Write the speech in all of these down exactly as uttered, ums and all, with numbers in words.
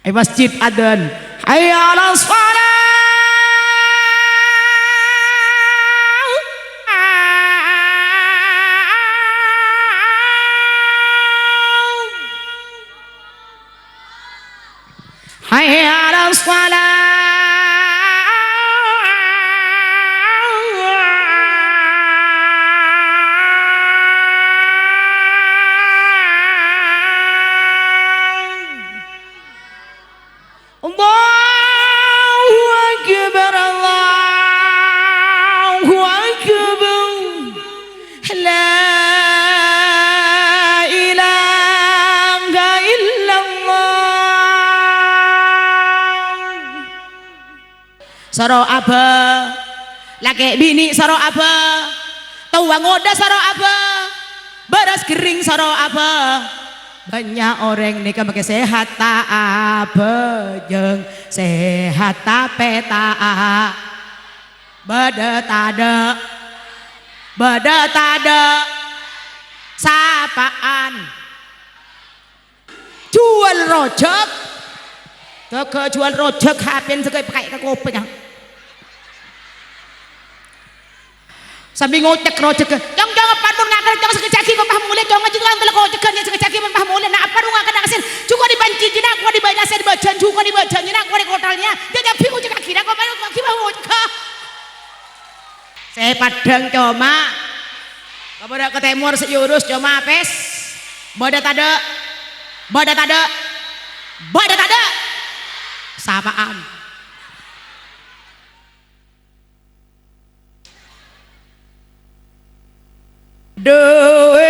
È masjid adzan. Hayya 'alas shalah. Hayya 'alas shalah. Allahu Akbar, Allahu Akbar. La ilaha illallah. Soro abâ. Lakè' binè' soro abâ. Towa ngodâ soro abâ. Bârâs ghering soro abâ. Bânnya' orèng nèka makè sehat ta' abhâjâng, sehat tapè ta' bâdâ tadâ', bâdâ tadâ', sapa'an. Juwâl rojhâk. Ghâghâ juwâl rojhâk, H P-na sè èpakaè ka kopèngnga. Sambi ngocèk rojhâghâ. "Cong, cong, apa mon ngakan cong sakejjhâ' aghi' kok pas molè, cong, aji tukang telek kocèghân ya sakejjhâ' aghi' mon pas molè, na' apa mon ngakan asin? Jhuko' dipancèn jina, kok dibâjâ sè dibâjâ, jhuko' dibâjâ jina, kok dikotalnya, ya nyabi kocèk aghi' na, kok pas aghi' pas ngocèghâ." Sè paddhâng coma. Kabârâ' ka tèmor sè urus coma pes. Bâdâ tadâ'? Bâdâ tadâ'? Bâdâ tadâ'? Sapa'an? Duit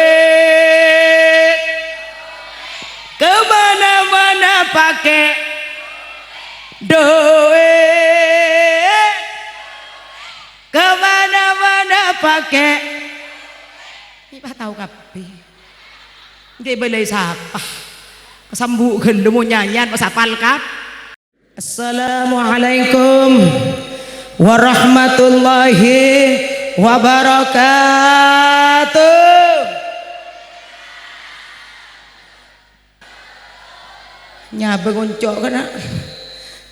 ka mana-mana pake. Duit ka mana-mana pake. Ini pas tao kabeh. Nggih, bâlâi sapa? Sambu' ghâllu mon nyanyian pas apal kab-, Assalamualaikum warahmatullahi wabarakatuh. Nyabâ ngonco' kana'.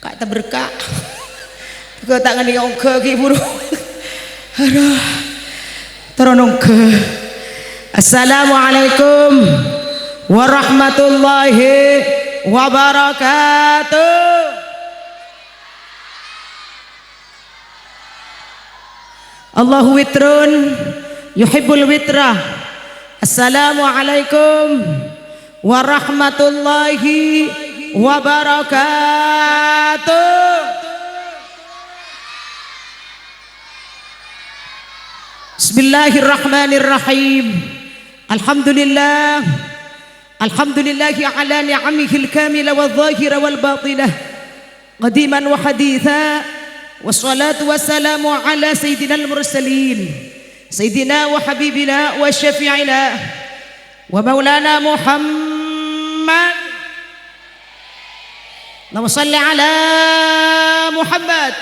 Ka' taberka'. Ghâ ta' ngènè ongghâ ghi' buru. Aduh. Terro nongghâ. Assalamualaikum warahmatullahi wabarakatuh. Allahu witrun yuhibbul witra. Assalamualaikum warahmatullahi wabarakatuh. Bismillahirrahmanirrahim. Alhamdulillah. Alhamdulillahi ala ni'amihil kamila wa zahira wal batinah. Qadiman wa haditha. Wassalatu wassalamu ala sayyidinal mursalin. Sayyidina wa habibina wa syafi'ina wa maulana Muhammad. Allahumma shalli ala Muhammad.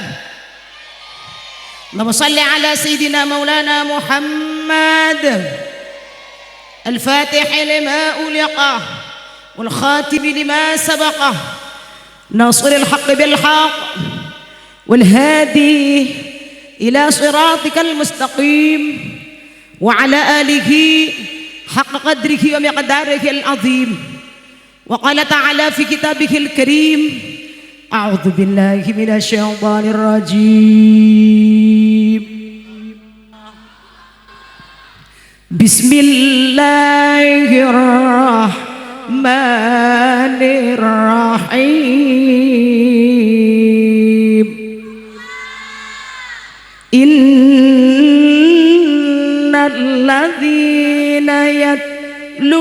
Allahumma shalli ala sayyidina maulana Muhammad. Al-Fatih lima uliqa. Wal khatim lima sabaqa. Nasiril haqqi bil haqq. Wal hadi ila siratikal mustaqim. Wa ala alihi haqqa qadrihi wa miqdarihil azim. Wa qala ta'ala fi kitabihil karim, a'udzu billahi minasy syaithanir rajim. Bismillahirrahmanirrahim. Innal ladzina yatluna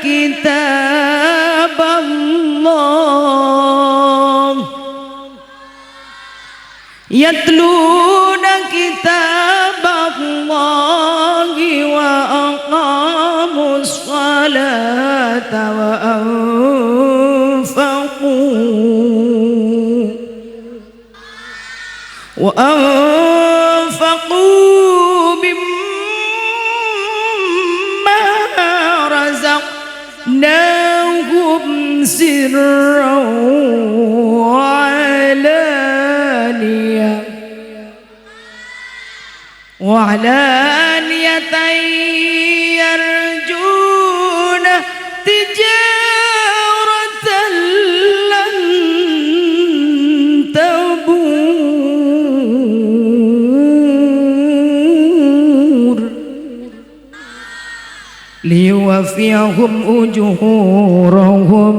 kitaballah, yatluna kitaballahi wa aqamus salata wa anfaqu وأنفقوا مما رزقناهم سرا وعلانية، وعلانية يرجون تجارة لن تبور. ليوفيهم أجورهم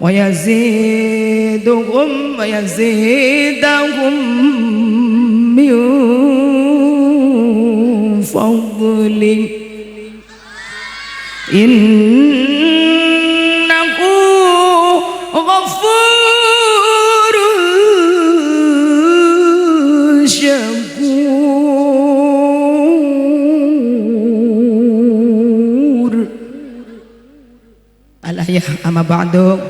ويزيدهم، ويزيدهم من فضله إنه غفور شكور. Al-ayah, amma ba'du,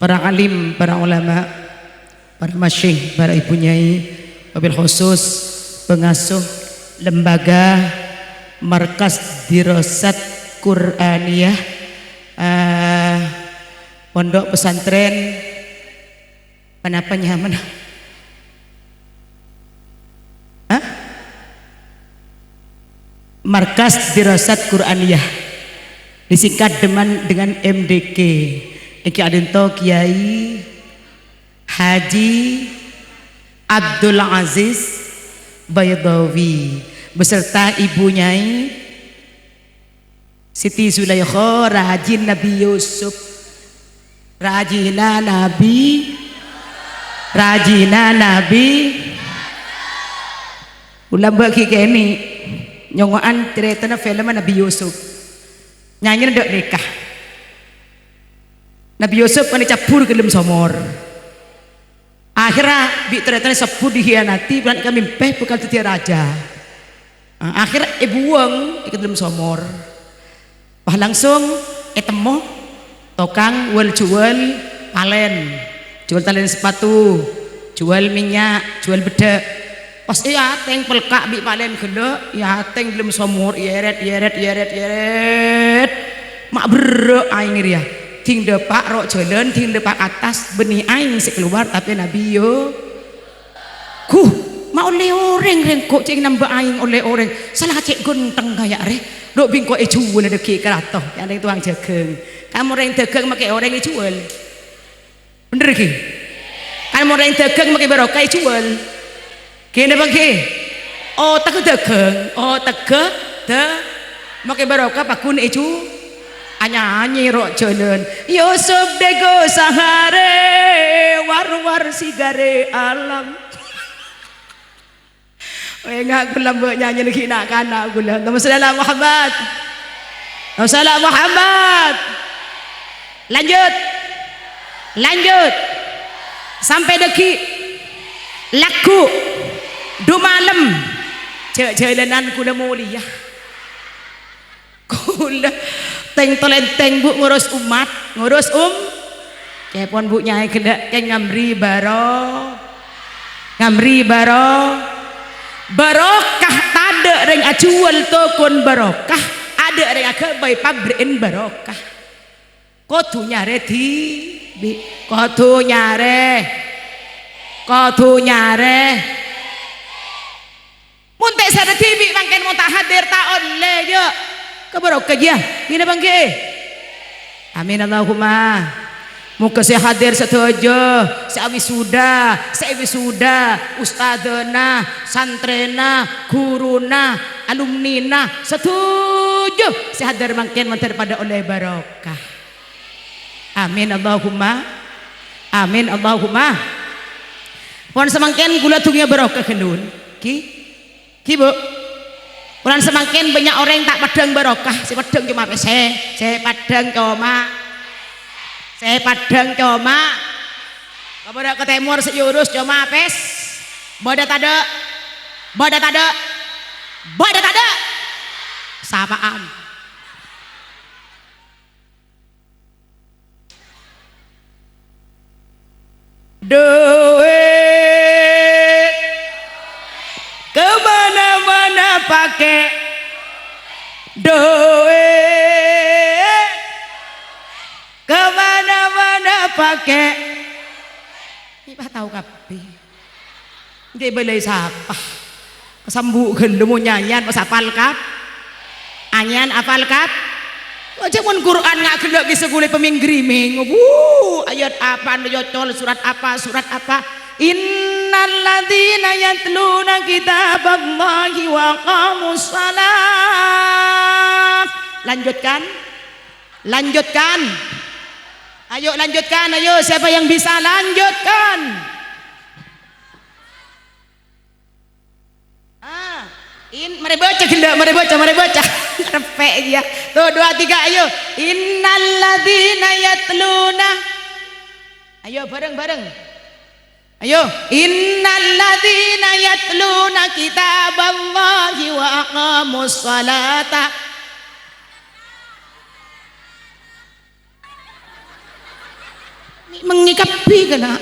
para alim, para ulama, para masyayikh, para ibu nyai, wabil khusus pengasuh lembaga Markas Dirasat Qur'aniyah, eh, Pondok Pesantren Ponapa nyamana? Hah? Markas Dirasat Qur'aniyah. Disingkat deman-, dengan M D Q. Èngghi ka'dinto Kiai Haji Abdul Aziz Baidawi beserta Ibu Nyai Siti Zulaikha, rajina Nabi Yusuf. Rajina Nabi, rajina Nabi. Kaulâ bâgi kènè' nyongo'an carètana film Nabi Yusuf. Nyanyèna dâ' nèka. Nabi Yusuf kan ècabbhur ka dâlem somor. Akhèrra bi' tarètanna èsebbhut èkhiyanati, polana èkamèmpè bhâkal dhâddhiyâ rajâ. Ah, akhèrra èbuwâng è dâlem somor. Pas langsung ètemmo tokang wâl-juwâl palèn. Juwâl talèn sapatu, juwâl mènnya', juwâl beddhâ'. Pas èatèng pelka' bi' palèn ghellâ', èatèng dâlem somor, èèrèt, èèrèt, èèrèt, èèrèt. Ma' berrâ' aèng rèya. Dhing dâpa' ro' jhâlân, dhing dâpa' attas, bânnè aèng sè kalowar, tapè Nabi Yu-, Ghu, ma' ollè orèng rèng ko' cè' nambâ aèng ollè orèng. Sala cè' ghântheng kaya rè. Dhu' bi' engko' èjuwâl dâggi' ka rato, ya, neng towang jhâghâng. Kan mon rèng dâgâng makè orèng èjuwâl. Bhender, ghi? Kan mon rèng dâgâng makè barokah èjuwâl. Ghi napa ghi? Otegghâ dâgâng, otegghâ dâ-, makè barokah pagghun èju-, anyanyè ro' jhâlân. Yusuf dego saharè, war-war sigare alam. Enga' kaulâ bâ' nyanyèna ghi' na'-kana' kaulâ. Allahumma shalli ala Muhammad. Allahumma shalli ala Muhammad. Lanjut. Lanjut. Sampè' dâggi'. Lagghu'. Dhu malem. Jhâ'-jhâlânan kaulâ molèya. Kaulâ teng-talèntèng, Bu, ngurus umat, ngurus um-, kèpon, Bu, nyai ghellâ' kèng ngamri baro-, ngamri baro-, barokah, tadâ' rèng ajuwâl tokon barokah, adâ' rèng aghâbây pabrè'en barokah. Kodhu nyarè dhibi', kodhu nyarè, kodhu nyarè. Mon ta' sè dhibi' mangkèn mon ta' hadir ta' ollè, jâ'. Kabarokah, jâ. Ghina bângghi. Amin, Allahumma. Moghâ sè hadir sadhâjâ, sè awisuda, sè èwisuda, ustadzana, santrèna, ghuruna, alumnina, sadhâjâ sè hadir mangkèn mandhâr padâ ollè barokah. Amin, Allahumma. Amin, Allahumma. Pon samangkèn kaulâ dhungiyâ barokah ghâllu, ghi? Ghi, Bu? Polana samangkèn bânnya' orèng ta' paddhâng barokah, sè paddhâng coma pèssè, sè paddhâng coma, sè paddhâng coma. Ka bârâ' ka tèmor sè èurus coma pès-, bâdâ tadâ'? Bâdâ tadâ'? Bâdâ tadâ'? Sapa'an? Duit kemana-mana pakai duit, kemana Pakè. Mè' pas tao kabbhi. Èngghi bâlâi sapa? Sambu' ghâllu mon nyanyèyan pas apal kab-, anyèyan apal kab-, Aja mon Qur'an nga' ghellâ' ghi' sakolè pamènggrimèng. Wuh, ayat apa, nyocol surat apa, surat apa. "Innalladzina yatluna kitaballahi wa aqamus shalah." Lanjutkan. Lanjutkan. Ayo lanjutkan, ayo siapa yang bisa lanjutkan? Ah, in-, marè baca ghellâ', marè baca, marè baca. Repek iyâ. Tuh, dua, tiga, ayo. Innalladzina yatluna. Ayo, bareng-bareng. Ayo. Innalladzina yatluna kitaballahi wa aqamus shalata. Mè' mengngè kabbhi kana'.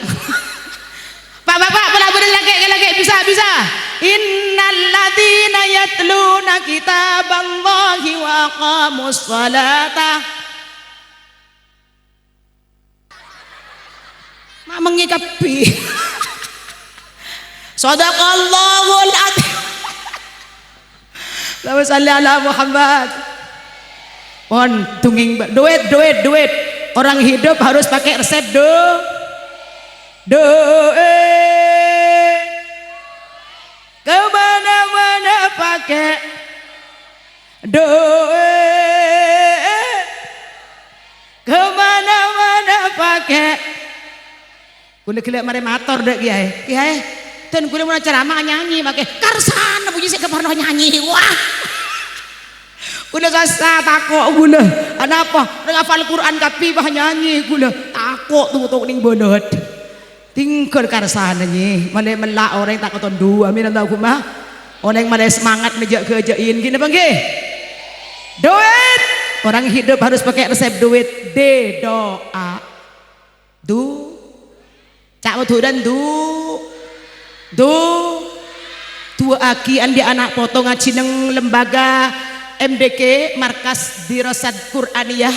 Pa'-bapa', pola bhâreng lakè' ka lakè', bisa, bisa. Innalladzina yatluna kitaballahi wa aqamus shalata. Ma' mengngè kabbhi. Shadaqallahul adzim. Allahumma shalli ala Muhammad. Pon, dongèng, ba-, duit, duit, duit. Orang hidup harus pakai resep, du-, duit. Kemana-mana pakai duit. Kemana-mana pakai. Kaulâ ghellâ' marè mator dâ' kèyaè. Kèyaè, dân kaulâ mon acaramah nyanyè makè. Karsana bhunyi sè kaparlo nyanyè. Wah. Kaulâ sassa, tako' kaulâ. Anapa? Rèng hafal Qur'an kabbhi, bâh, nyanyè kaulâ. Tako' to'-to' nèng bâlât. Tinggal karsana, nyè. Malè mella' orèng ta' katondu. Amin, Allahumma. Orèng malè semangat ngajâk-ngajâkin. Ghi napa èngghi? Duit. Orang hidup harus pakai resep duit. D, doa. Du-, ca' modhuran, du-, du-, du'aaghi andi' ana' poto ngajhi neng lembaga M D Q, Markas Dirasat Qur'aniyah.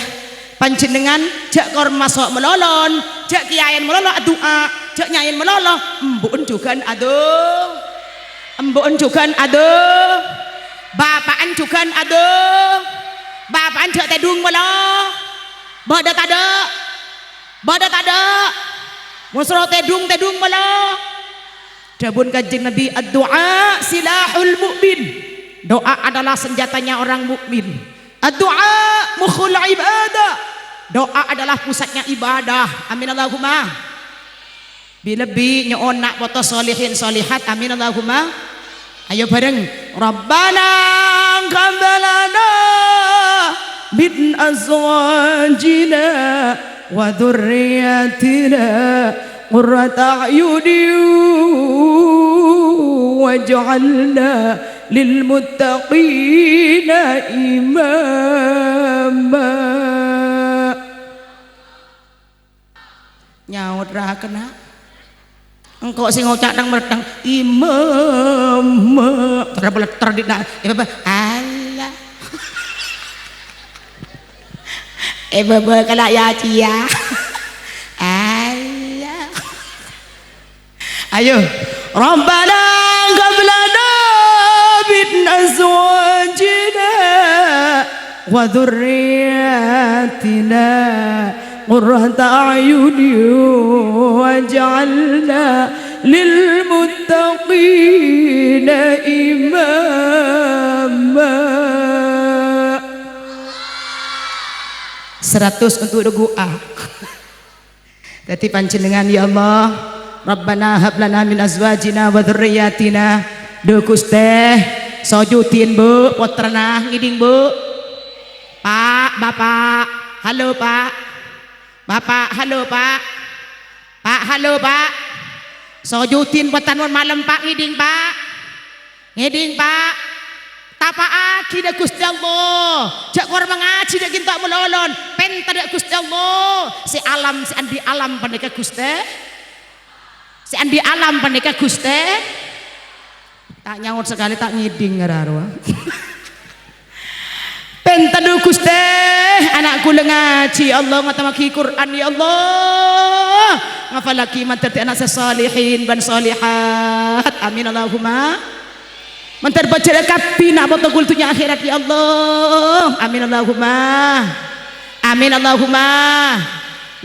Panjhennengngan jhâ' kor maso' malolon, jhâ' kèyaèn malolo adu'a, jhâ' nyanyèn malolo, embu'en jhughân adu-, embu'en jhughân adu-, bapa'en jhughân adu-, bapa'en jhâ' tèdung malolo. Bâdâ tadâ'? Bâdâ tadâ'? Mon soro tèdung, tèdung malolo. Dhâbuna Kanjeng Nabi, "Addu'a silahul mu'min." Doa adalah senjatanya orang mukmin. "Addu'a mukhul ibadah." Doa adalah pusatnya ibadah. Amin Allahumma. Bi-lebbi nyo'on na' poto solihin solihat. Amin Allahumma. Ayo bhâreng. Rabbana hab lana min azwajina wa dzurriyyatina qurrata a'yunin waj'alna lil muttaqina imama. Nyaot ra kèna. Engko' sè ngoca' tang-mertang, "Imama." Terra peletter di na-, eh, baba, Allah. Eh, baba, kala ya cia. Allah. Ayo. Rabbana hab lana min azwajina wa dzurriyyatina qurrata a'yunin waj'alna lil muttaqina imama. Seratus untuk du'a. Dhâddhi panjhennengngan, ya Allah, Rabbana hab lana min azwajina wa dzurriyyatina. Dhu Ghustè, sojudin, Bu, pottrana, ngèdhing, Bu. Pak, Bapak, halo, Pak. Bapak, halo, Pak. Pak, halo, Pak. Sojudin pottrana mon malem, Pak, ngèdhing, Pak. Ngèdhing, Pak. Tapa'aghi dâ' Ghustè Allah. Jhâ' kor mangajhi dâ' ghânto malolon. Pènta dâ' Ghustè Allah. Sè alam, sè andi' alam panèka, Ghustè. Sè andi' alam panèka, Ghustè. Ta' nyaot sakalè, ta' ngèdhing ra-rowa. Pènta dâ', Ghustè, ana' kaulâ ngajhi, ya Allah, ngatammaghi Qur'an, ya Allah. Apalagi mandhâr dhâddhi ana' sè shalihin bân shalihat. Amin Allahumma. Mandhâr bhâjhrâ kabbhi na' poto ghul dhunnya akhèrat, ya Allah. Amin Allahumma. Amin Allahumma.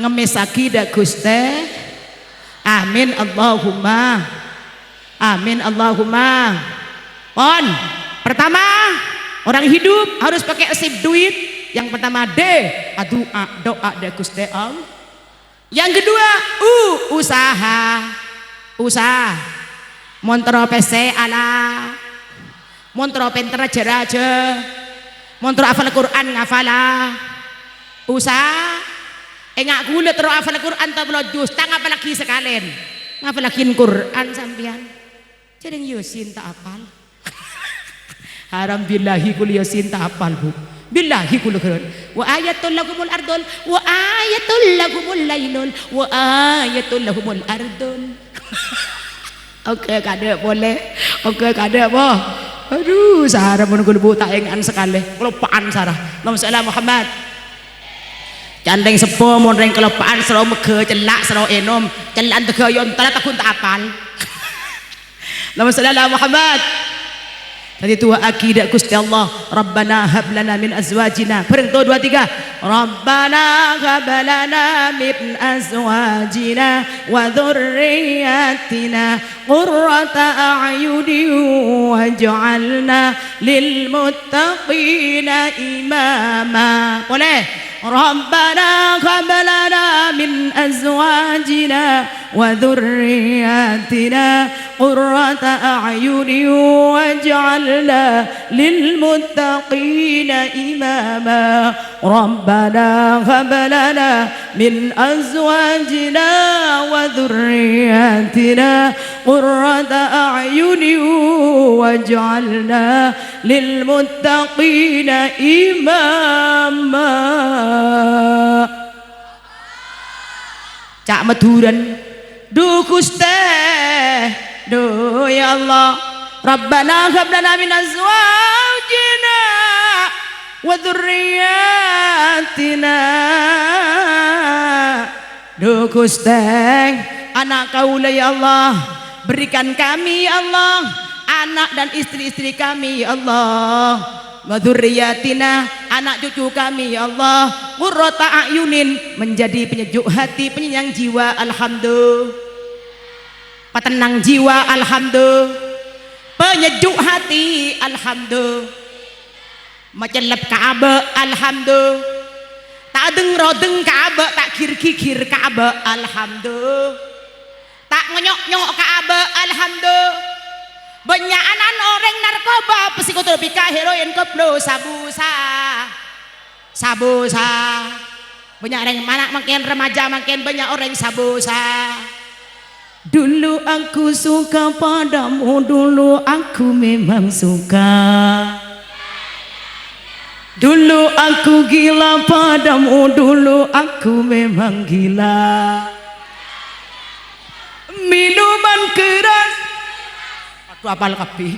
Ngemmèssaghi dâ' Ghustè. Amin Allahumma. Amin Allahumma. Pon. Pertama, orang hidup harus pakai nasib duit. Yang pertama, D, adu'a, doa dâ' Ghustè Allah. Yang kedua, U, usaha. Usaha. Mon terro pèssè ala. Mon terro pènter jâ-rajâ. Mon terro hafal Qur'an ngafala. Usaha. Enga' ghulâ terro hafal Qur'an ta' polo juz, ta' ngafallaghi sakalèn. Ngafallaghi Qur'an sampèyan. Jhâreng Yasin ta' apal. Haram billahi ghulâ Yasin ta' apal, Bu. Billahi ghulâ ghârân. Wa ayatul lahumul ardul, wa ayatul lahumul lailul, wa ayatul lahumul ardul. Oke, kadâ' polè. Oke, kadâ', Bu. Adhu, sara mon ghulâ, Bu, ta' enga'an sakalè. Kaloppa'an sara. Allahumma shalli ala Muhammad. Can rèng seppo mon rèng kaloppa'an sèro mèghâ cella', sèro ènom. Cella'an tegghâ' yontal ta' ghun ta' apal. Allahumma shalli ala Muhammad. Dhâddhi du'aaghi dâ' Ghustè Allah, "Rabbana hab lana min azwajina." Bhâreng, satu, dua, tiga. "Rabbana hab lana min azwajina wa dzurriyyatina qurrata a'yunin waj'alna lil muttaqina imama." Polè. "Rabbana hab lana min azwajina wa dzurriyyatina qurrata a'yunin waj'alna lil muttaqina imama. Rabbana hab lana min azwajina wa dzurriyyatina qurrata a'yunin waj'alna lil muttaqina imama." Ca' Madhurâna. Dhu Ghustè, dhu ya Allah. Rabbana hab lana min azwajina wa dzurriyyatina. Dhu Ghustè, ana' kaulâ, ya Allah. Berikan kami, ya Allah, anak dan istri-istri kami, ya Allah. Wa dzurriyyatina, anak cucu kami, ya Allah, qurrata a'yunin, menjadi penyejuk hati, penyayang jiwa, alhamdulillah. Petenang jiwa, alhamdulillah. Penyejuk hati, alhamdulillah. Macellep ka abâ', alhamdulillah. Ta' deng-rodeng ka abâ', ta' gir-gigir ka abâ', alhamdulillah. Ta' ngonyo'-nyonyo' ka abâ', alhamdulillah. Bânnya'an orèng narkoba, psikotrop, heroin, koplo, sabu, sa-, sabu, sa-, bânnya' orèng, mana' mangkèn remaja, mangkèn bânnya' orèng sabu, sa-. Dulu aku suka padamu, dulu aku memang suka. Dulu aku gila padamu, dulu aku memang gila. Minuman keras. Aduh, apal kabbhi.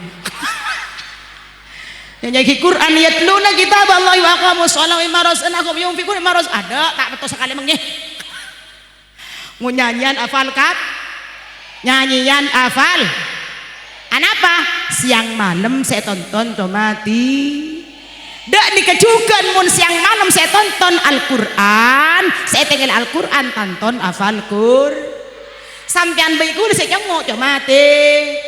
Nyanyi Quran, "Yatluna kitaballahi wa aqamus shalah wa mimma razaqnahum yunfiqun." Mimma raz-, adâ', ta' petto sakalè mengngè. Ngon nyanyian hafal, Kak? Nyanyian hafal. Anapa? Siang malem sè ètonton, coma ti-, dâ' nèka jhughân mon siang malem sè ètonton Al-Qur'an, sè ètèngèl Al-Qur'an tanton hafal Qur-, sampèyan bhâi ghulâ sè nyongngo', coma ti-,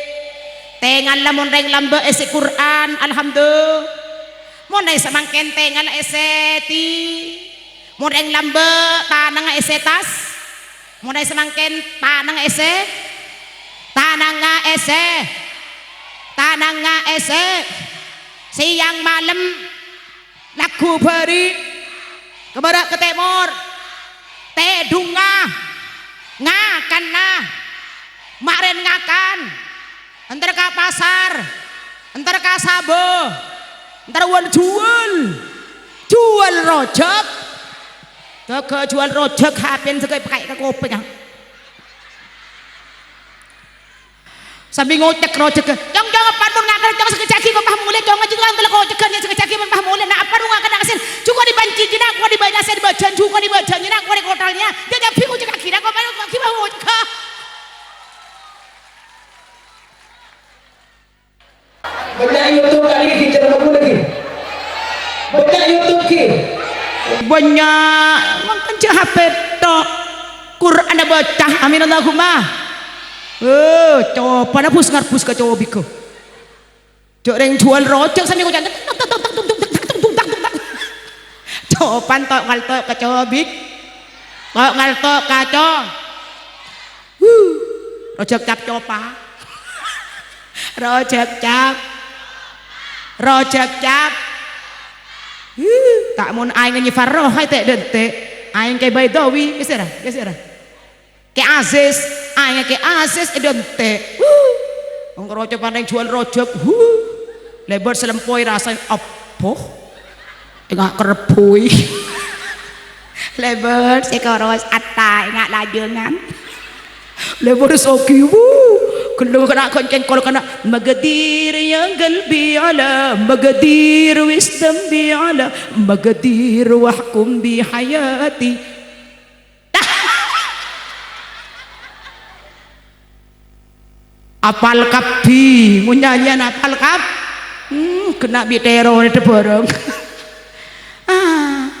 tèngalla mon rèng lambâ' èssè Qur'an, alhamdulillah. Mon rèng samangkèn tèngalla èssè ti-, Mon rèng lambâ', tanangnga èssè tas. Mon rèng samangkèn, tanangnga èssè. Tanangnga èssè. Tanangnga èssè. Siang malem, lagghu bâri'. Ka bârâ' ka tèmor. Tèdungnga. Ngakanna. Marèn ngakan. Èntar ka pasar, èntar ka sabâ, èntar wân juwâl, juwâl rojhâk. Ghâghâ juwâl rojhâk, H P-na sè èpakaè ka kopèngnga. Sambi ngocèk rojhâghâ, "Cong, Cong, apa mon ngakan, Cong, sakejjhâ' aghi' kok pas molè, Cong, ngajhi Tuhan tello kocèghân, ya, sakejjhâ' aghi' mon pas molè, na' apa mon ngakan asin, jhuko' dibâncèjina, kok dibâjâsè dibâjân, jhuko' dibâjânyina, kok dikotalnya, jhâ' jhâ' bingung cèk aghi', na' kok pas aghi' pas molè." Oke. Bânnya', mangkana jhâ' H P tok. Qur'anna bâca, amin Allahumma. Eh, cobâna bus ngarbus ka cobigghâ. Jhâ' rèng jhuwâl rojhâk sambi ngoca', "Tung, tung, tung." Cobâna to' ngalto' ka cobigghâ. To' ngalto' ka co-, Huh. Rojhâk cap-copa. Rojhâk cap. Rojhâk cap. Huh. Ta' mon aèngnga Nyi Farroh, aè te'-dente'. Aèng Kè Baidawi, ghi sèra, ghi sèra. Kè Aziz, aèngnga Kè Aziz, è-dente'. Huh. Wong rojhâk panèng jhuwâl rojhâk. Huh. Lèbât salempoy rassana, apo? Enga' kerebbui. Lèbât sè koros atta enga' lajângan. Lèbât sogi, wuh. Ghellâ' kana' kon cèngkol kana'. Magadir ya galbi ala, magadir wisdom bi ala, magadir wahkum bi hayati. Apal kabbhi, mon nyanyian apal kab-, hmm, kènè' bi' teror è bârâng. Ah.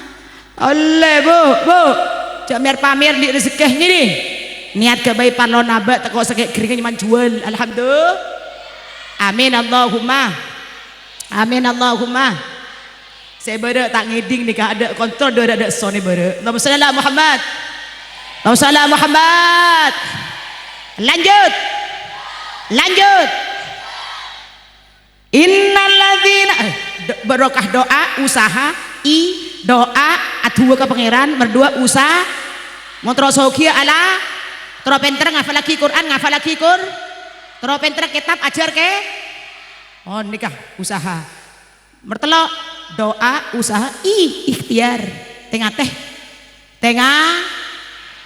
Ollè, Bu, Bu. Jhâ' mer-pamer andi' rejekkè ngènè. Niat ghâbây parlona bâ' tako' sakè' ghâringan nyèman jhuwâl. Alhamdulillah. Amin Allahumma. Amin Allahumma. Sè bârâ' ta' ngèdhing nèka, adâ' kontrol, dâ' adâ' son è bârâ'. Allahumma shalli ala Muhammad. Allahumma shalli ala Muhammad. Lanjut. Lanjut. Innalladzina, eh, do-, barokah doa, usaha, i, doa, adu'a ka Pangèran, merdua, usaha, mon terro sogiyâ ala, terro pènter ngafallaghi Qur'an, ngafallaghi Qur-, terro pènter kètab, ajhâr kè-, oh, nèka, usaha. Mertello', doa, usaha, i, ikhtiar. Tè-ngatè. Tènga.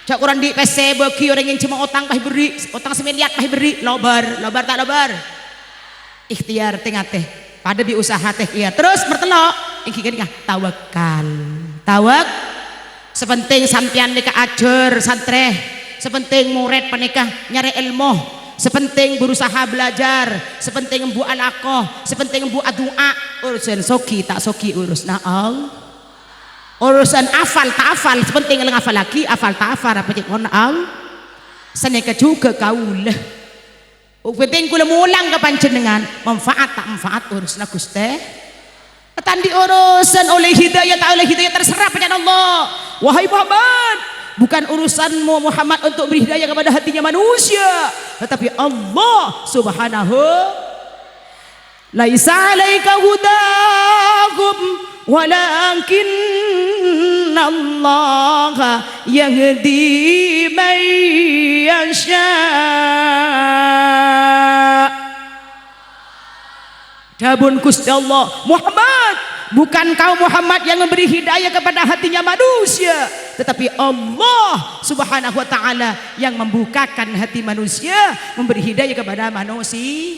Jhâ' korang andi' pèssè bâgi orèng nginjhemma otang pas èberri', otang samiliyar pas èberri', lobâr, lobâr ta' lobâr? Ikhtiar, tè-ngatè. Padâ bi' usaha tè, iyâ. Terros mertello', èngghi ghânèka, tawakkal. Tawak-, Sè pentèng sampèyan nèka ajhâr santrè, sè pentèng morèd panèka nyarè èlmo, sè pentèng berusaha belajar, sè pentèng embu alako, sè pentèng embu adu'a. Urusan sogi ta' sogi urusanna Allah. Urusan afal ta' afal, sè pentèng la ngafallaghi, afal ta' afal, apa cèkon Allah. Sanèka jhughâ kaulâ. Oh, penting kaulâ molang ka panjhennengngan, manfaat ta' manfaat urusanna Ghustè. Ta' andi' urusan oleh hidayah ta' oleh hidayah, terserah panjhennengngan Allah. Wahai Muhammad, bukan urusanmu Muhammad untuk beri hidayah kepada hatinya manusia, tetapi Allah Subhanahu. "Laisa 'alaika hudahum, walakinnallaha yahdi man yasha'." Dhâbuna Ghustè Allah, "Muhammad, bukan kau Muhammad yang memberi hidayah kepada hatinya manusia, tetapi Allah Subhanahu wa Ta'ala yang membukakan hati manusia, memberi hidayah kepada manusia."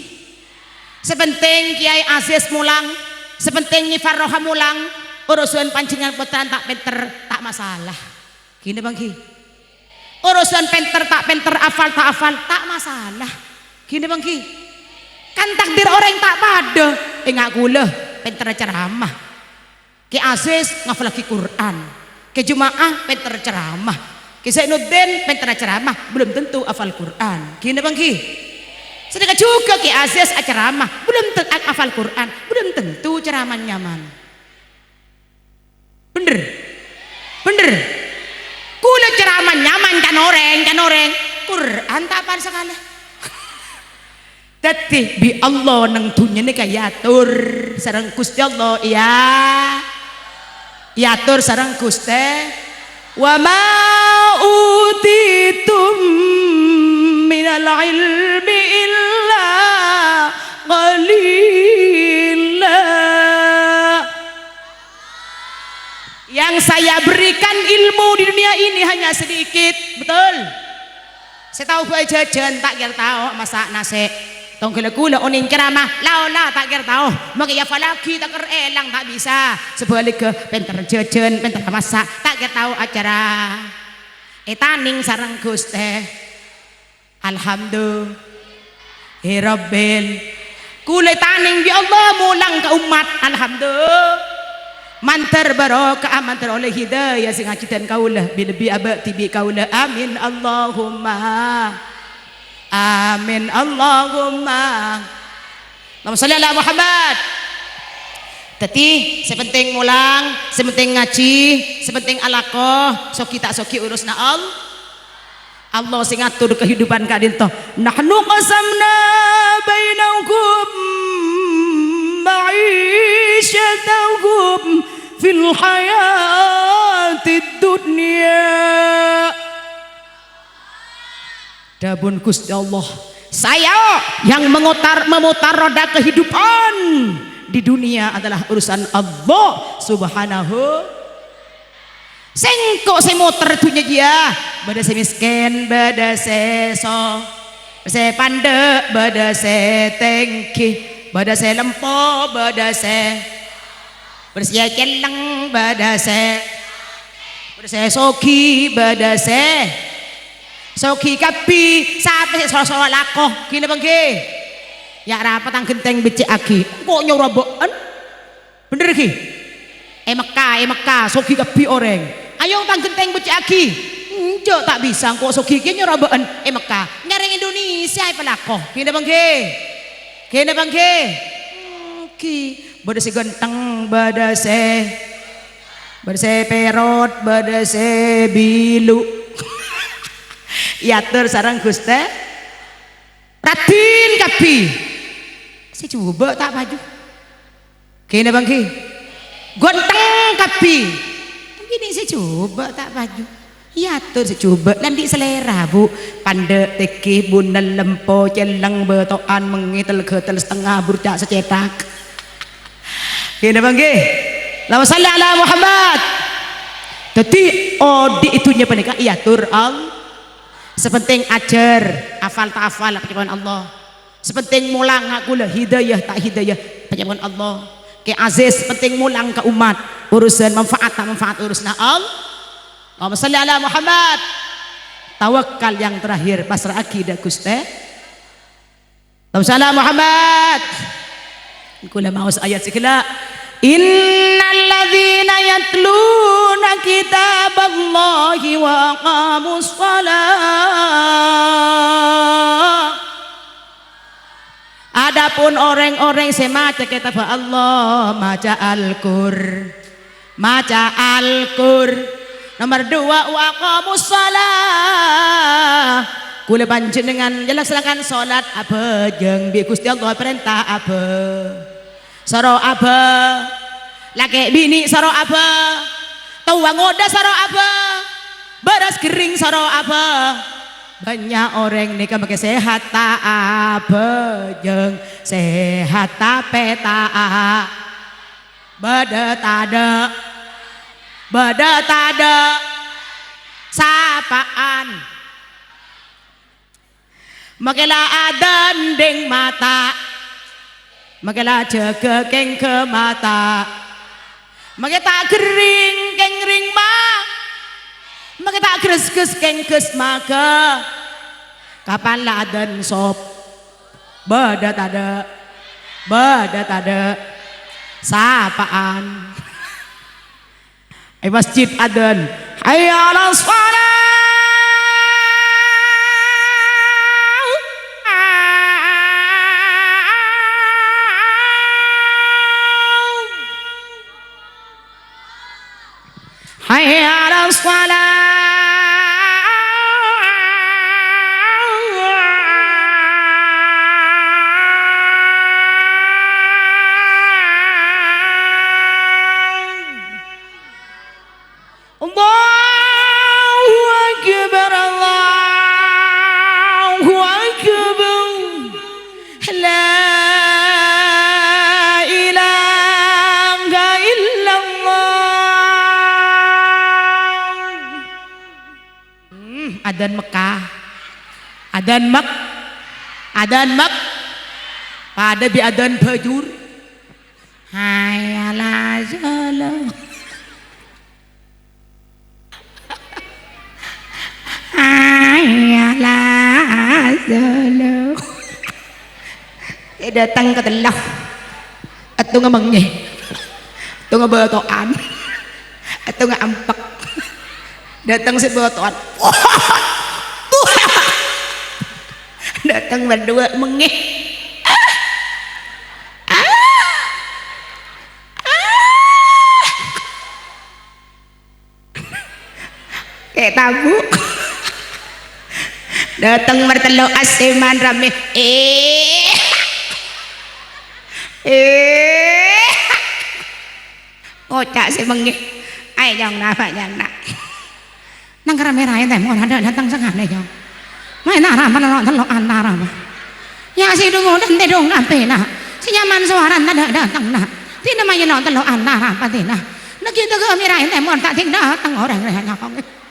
Sè pentèng Kèyaè Aziz molang, sè pentèng Nyi Farroha molang, urusan panjhennengngan pottrana ta' pènter, ta' masalah. Ghi napa èngghi? Urusan pènter ta' pènter, afal ta' afal, ta' masalah. Ghi napa èngghi? Kan takdir orèng ta' padâ. Enga' kaulâ pènterra ceramah. Kè Aziz ngafallaghi Qur'an. Kè Juma'ah pènter ceramah. Kè Zainuddin pènter ceramah, belum tentu hafal Qur'an. Ghi napa èngghi? Sanèka jhughâ Kè Aziz aceramah, belum ten-, hafal Qur'an, belum tentu ceramah nyaman. Bhender? Bhender? Kaulâ ceramah nyaman can orèng, can orèng. Qur'an ta' apal sakalè. Dhâddhi, bi' Allah neng dhunnya nèka èator sareng Ghustè Allah, iyâ. Èator sareng Ghustè. "Wa ma utitum minal ilmi illa qalila." Yang saya berikan ilmu di dunia ini hanya sedikit, betul? Sè tao bhâi jhâjhân, ta' kèra tao massa' nasè'. Tongghâlla kaulâ onèng ceramah, la-ola ta' kèra tao. Mangkè èhafallaghi ta' kèra èlang, ta' bisa. Sabhâligghâ, pènter jhâjhân, pènter massa', ta' kèra tao acara. Ètanèng sareng Ghustè. Alhamdulillahirabbil. Kaulâ ètanèng, ya Allah, molang ka ommat. Alhamdulillah. Mandhâr barokah, mandhâr ollè hidayah sè ngajhi dhân kaulâ, bi-, lebbi abâ' dhibi' kaulâ. Amin, Allahumma. Amin, Allahumma. Allahumma shalli ala Muhammad. Dhâddhi, sè penting molang, sè penting ngajhi, sè penting alako, soghi ta' soghi urusanna Allah. Allah sè ngatur kehidupan ka'dinto. "Nahnu qasamna bainahum ma'isyatahum fil hayatid dunya." Dhâbuna Ghustè Allah, "Saya yang mengutar-, memutar roda kehidupan di dunia adalah urusan Allah Subhanahu." Sèngko' sè moter dhunnya jiyâ, bâdâ sè mèskèn, bâdâ sè so-, sè pandâ', bâdâ sè tèngghi, bâdâ sè lempo, bâdâ sè, bâdâ sè cellèng, bâdâ sè, bâdâ sè soghi, bâdâ sè soghi kabbhi. Sapè sè so-, so-, lako, ghi napa èngghi? Ya' arapa tang ghentèng beccè'aghi, engko' nyoro bâ'ân. Bhender ghi? È Mekka, è Mekka, soghi kabbhi orèng. Ayo tang ghentèng beccè'aghi. Enjâ', ta' bisa, engko' soghi kèya nyoro bâ'ân è Mekka. Nyarè Indonesia èpalako. Ghi napa èngghi? Ghi napa èngghi? Èngghi. Bâdâ sè ghântheng, bâdâ sè, bâdâ sè pèrot, bâdâ sè bilu. Èyator sareng Ghustè. Raddhin kabbhi. Sè jhubâ' ta' paju. Ghi napa èngghi? Ghântheng kabbhi. Èngghi nè' sè jhubâ' ta' paju. Èyator sè jhubâ', la andi' salèra, Bu. Pandâ', tèngghi, bhunel, lempo, cellèng, bâto'an, mengngè, tel-ghâtel, satengnga, burca', sacèthak. Ghi napa èngghi? Allahumma shalli ala Muhammad. Dhâddhi, odi' è dhunnya panèka èyator Allah. Sè penting ajhâr, afal ta' afal, panyamana Allah. Sè penting molang ka kaulâ, hidayah ta' hidayah, panyamana Allah. Kè Aziz, sè penting molang ka ommat, urusan manfaat ta' manfaat, urusanna Allah. Allahumma shalli ala Muhammad. Tawakkal yang terakhir, pasra'aghi dâ' Ghustè. Allahumma shalli ala Muhammad. Kaulâ maos ayat sè ghellâ'. "Innal ladzina yatluna kitaballahi wa aqamus shalah." Adapun orèng-orèng sè maca Kètabbhâ Allah, maca Al-Qur-, maca Al-Qur-, nomer duwâ', "Wa aqamus shalah." Kaulâ panjhennengngan èlaksanakan sholat abhâjâng, bi' Ghustè Allah èparènta abhâ-, soro abhâ-, lakè' binè' soro abhâ-, towa ngodâ soro abhâ-, bârâs ghering soro abhâ-, Bânnya' orèng nèka makè sehat ta' abhâjâng, sehat tapè ta' a-, bâdâ tadâ', bâdâ tadâ', sapa'an. Makè la adândhing mata. Makè la jâgâ kèngghâ mata. Makè ta' ghering kèng rèng ma-, makè ta' gresges kèng ges maghâ. Kapan la adân sop? Bâdâ tadâ'? Bâdâ tadâ'? Sapa'an? È masjid adân, "Hayya 'alas shalah." "Hayya 'alas shalah." Allahu Akbar, Allahu Akbar. La ilaha illallah. Hmm, adân Mekkah. Adân Mek-, adân Mek-, padâ bi' adân Bajur. Hayya 'alas shalah. Hayya 'alas shalah. Sè dâteng katello. Èttonga mengngè. Tong bâto'an. Tong ampek. Dâteng sè bâto'an. Dâteng bâdhuwâ' mengngè. Kè' tabu'. Dâteng martello' asèman ramè. Eh. Eh. Ngoca' sè mengngè. Ayo, Jang, napa, Jang, na'? Nang karamè raè tèmor adâ' dâteng sakalè, Jang. Maèn arapa, lolo'-tello'an arapa? Ya, sè dhungo dântè dhung kabbhi, na'. Sè nyaman sowarana tadâ' dâteng, na'. Dinah maèn lo'-tello'an arapa, dinah? Nèka tèghâ mè' raè tèmor ta' dhing dâteng orèng rèya, Jang.